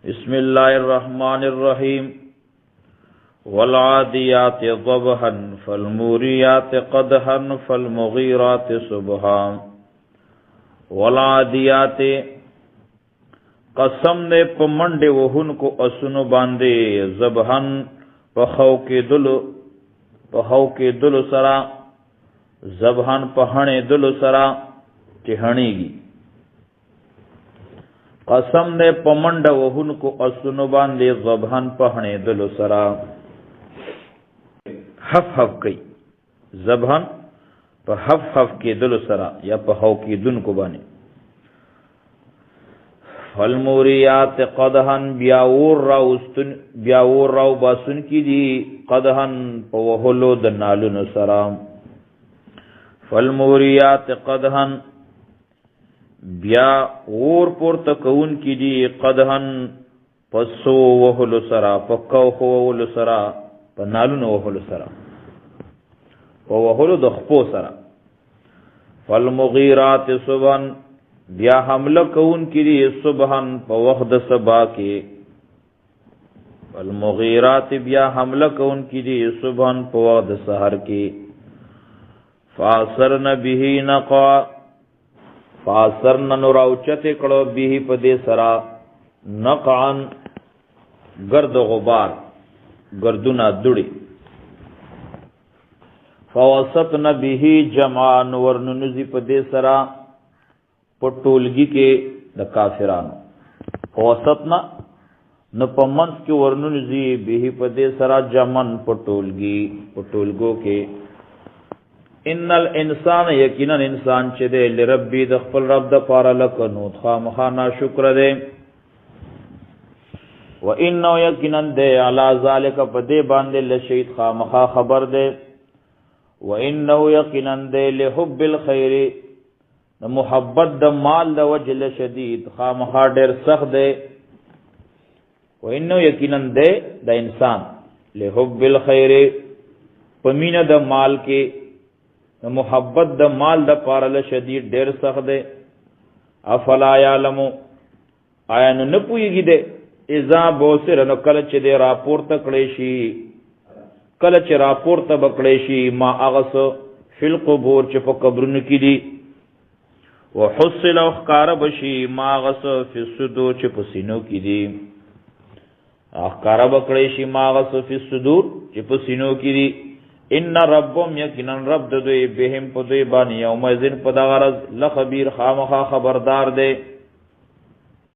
بسم الله الرحمن الرحیم. والعادیات ضبحا فالموریات قدحا فالمغیرات صبحا. والعادیات قسم نے په منډه وهونکو اسونو باندې، ذبحا په خو کې دلو، په خو کې دلو سره، ذبحا په هڼې دلو سره چې هڼېږي. قسم نے په منډه وهونکو اسونو باندې، ذبحا په هڼې دلو سره. حف حف کوي، ذبحا په حف حف کې دلو سره یا په خو کې دونکو باندې. فالموریات قدحا بیا اور راوستن، بیا اور راو باسن کی دی، قدحا په وهلو د نالونو سره. فالموریات قدحا بیا اور پورته کون کی دی، قدحا په سو وهلو سره، په کوخو وهلو سره، په نالونو وهلو سره، په وهلو د خپو سره. فالمغیرات صبحا بیا حمله کون کی دی، صبحا په وخت د سبا کې. فالمغیرات بیا حمله کون کی دی، صبحا په وخت د سحر کې. فاثرن به نقع، فاثرن نو راوچت کړو، به په دې سره، نقعا گرد غبار، گردونه دوړي. فوسطن به جمعا ورننزي په دې سره په ټولګي کې د کافرانو. فوسطنا نو په منځ کې ورننزي، به په دې سره، جمعا په ټولګي، په ټولګو کې. ان الانسان یقینا انسان چې دی، لربی د خپل رب د پاره، لکنود خامخا ناشکر دی. و انه یقینا دی، علی ذلک په دې باندې، لشهید خامخا خبر دی. و انه یقینا دی، لحب الخير د محبت د مال د وجه، لشدید خامخا ډیر سخت دی. و انه یقینا دی د انسان، لحب الخير په مینه د مال کې، د محبت د مال د پاره، لشدید ډیر سخت دی. افلا یعلمو آیا نو نه پوهېږي دی، اذا بوسر نو کله چې دی راپورته کړی شي، کله چې راپورته به کړی شي، ما هغه څه فی القبور چې په قبرونو کې دي. وحصل او ښکاره به شي، ما هغه څه فی الصدور چې په سینو کې دي. ښکاره به کړی شي، ما هغه څه فی الصدور چې په سینو کې دي. ان ربهم یقینا رب د دوی، بهم په دوی باندې، یومئذ په دغه ورځ، لخبیر خامخا خبردار دی.